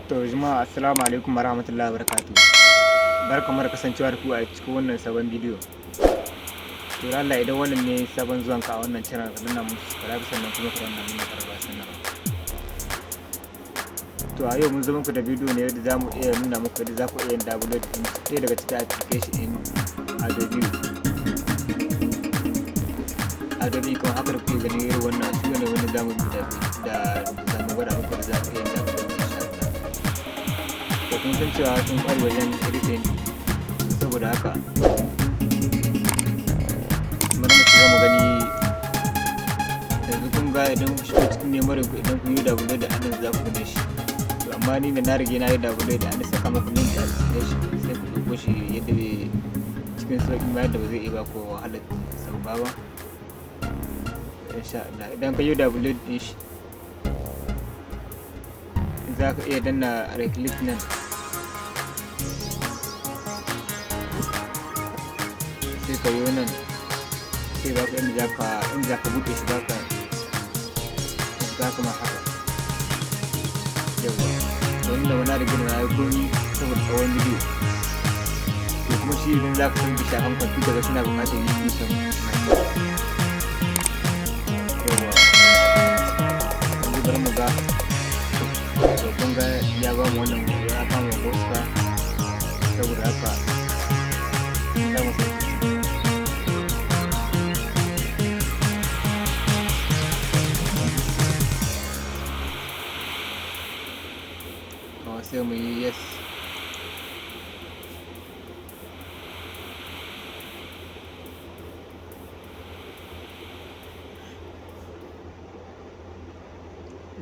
To jama'a, assalamu alaikum warahmatullahi wabarakatuh. Barkamu da kasancewa da ku a cikin wannan sabon bidiyo. To Allah, idan wannan ne sabon zuwan ka a wannan channel, ka danna mun subscribe, sannan kuma ka danna mun ƙararrawar sanarwa. To a yau mun zo muku da bidiyo ne yadda za mu iya nuna muku yadda za ku iya yin download ɗin ɗaya daga cikin application ɗin Adobe kan haka da kuke gani irin wannan su ne wanda za mu da za mu gwada muku da za ku iya yin download, insha Allah. To kun san cewa sun ƙware wajen editing, saboda haka bari mu shiga mu gani. Yanzu kun ga idan ku shiga cikin memory ku, idan kun yi download da anan za ku gane shi. To amma ni da na rige na yi download da an saka muku link a description, sai ku ɗauko shi yadda bai cikin sauƙi ma, yadda ba zai iya ba ku wahalar sauka ba, insha Allah. Idan ka yi download ɗin shi, za ka iya danna right click nan, sai ka yi nan, sai ba ka inda za ka buɗe shi, za ka ma haka. Yawwa, to inda wani da gina na yi komi saboda tsawon bidiyo. To kuma shi idan za ka sauke shi a kan kwamfuta ga suna buƙatar yi son. Yawwa, yanzu bari mu ga. To kun ga ya ba mu wannan, ya kama fuska, saboda haka za mu sauke shi. To sai mu yi yes.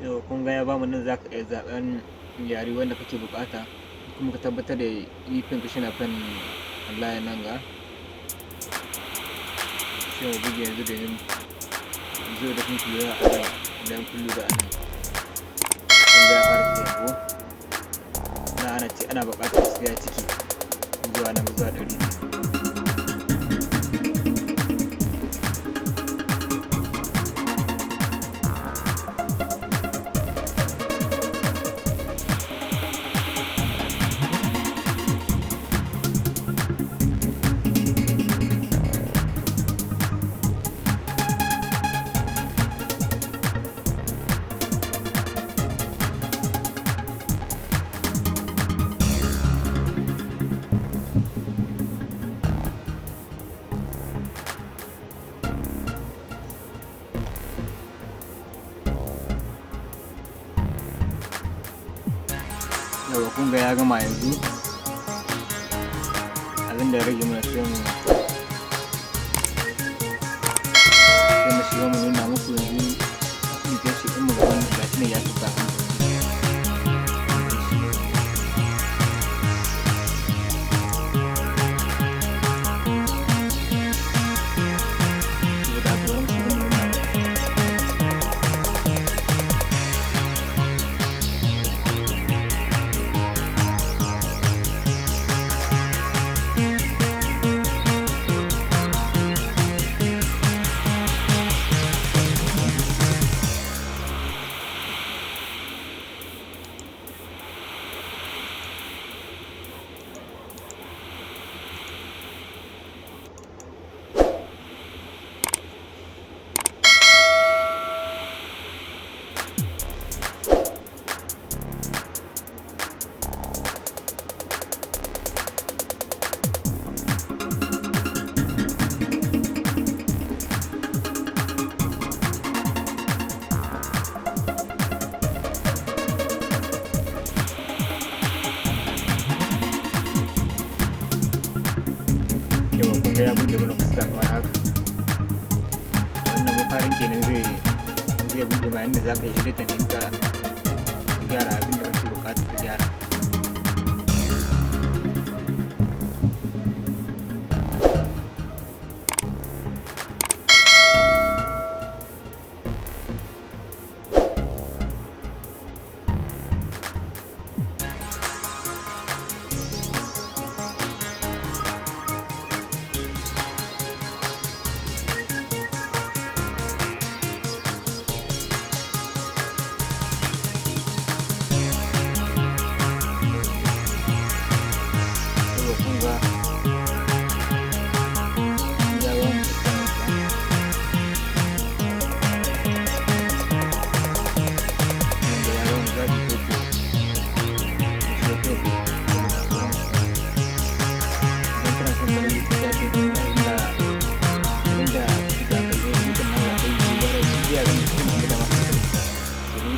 Yau kun ga ya bamu nan, za ka iya zaɓen yare wanda kake buƙata, kuma ka tabbatar da ipin ka shina kan layin nan ga. Sai mu buge yanzu domin zo da kun lura a nan. Idan kun lura a nan, kun ga ya fara tafiya ko na ana ce ana buƙatar sai ya ciki zuwa nan zuwa 100. Yauwa, kun ga ya gama. Yanzu abin da ya rage mana, sai mu shiga mu nuna muku yanzu application ɗin mu ga wannan, gashi ne ya sauka kan. Saboda haka bari mu shiga mu nuna muku. Yauwa, kun ga ya buɗe mana fuska kamar haka. Wannan mafarin kenan, zai buɗe ma inda za ka yi editing ɗinka, ka gyara abin da kake buƙata ka gyara.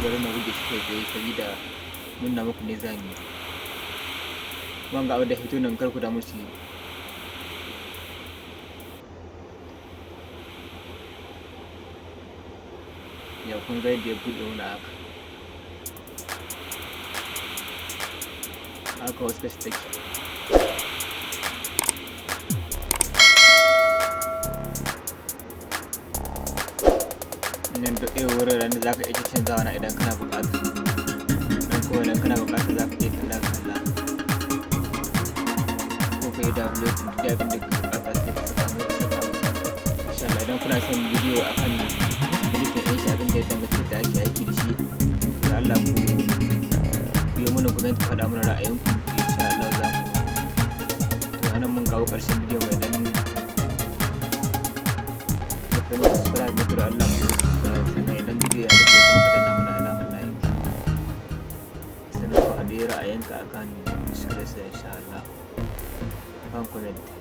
Bari na goge shi kai tsaye sabida nuna muku ne za mu yi. Wanga abu da hito nan, kar ku damu shi. Ya, kun ga yadda ya buɗe wani haka. Haka wasu kashi take. Nan duk irin wuraren da za ka iya canzawa na idan kana buƙata. Nan kuma idan kana buƙata za ka iya kalla kalla. Ko ka yi download duk abin da ka buƙata, sai ka saka mai saka. Insha Allah, idan kuna son bidiyo akan editing ɗin shi, abin da ya danganci da ake aiki da shi, da Allah ku biyo mana comment, ku faɗa mana ra'ayinku. Insha Allah za mu. To, anan mun kawo ƙarshen bidiyo mai dan da kuma subscribe muku da Allah ku subscribe. Sannan idan bidiyo ya muku, kuma ka danna mana alamar like, sannan ku haɗe ra'ayinka akan description, insha Allah, kan comment.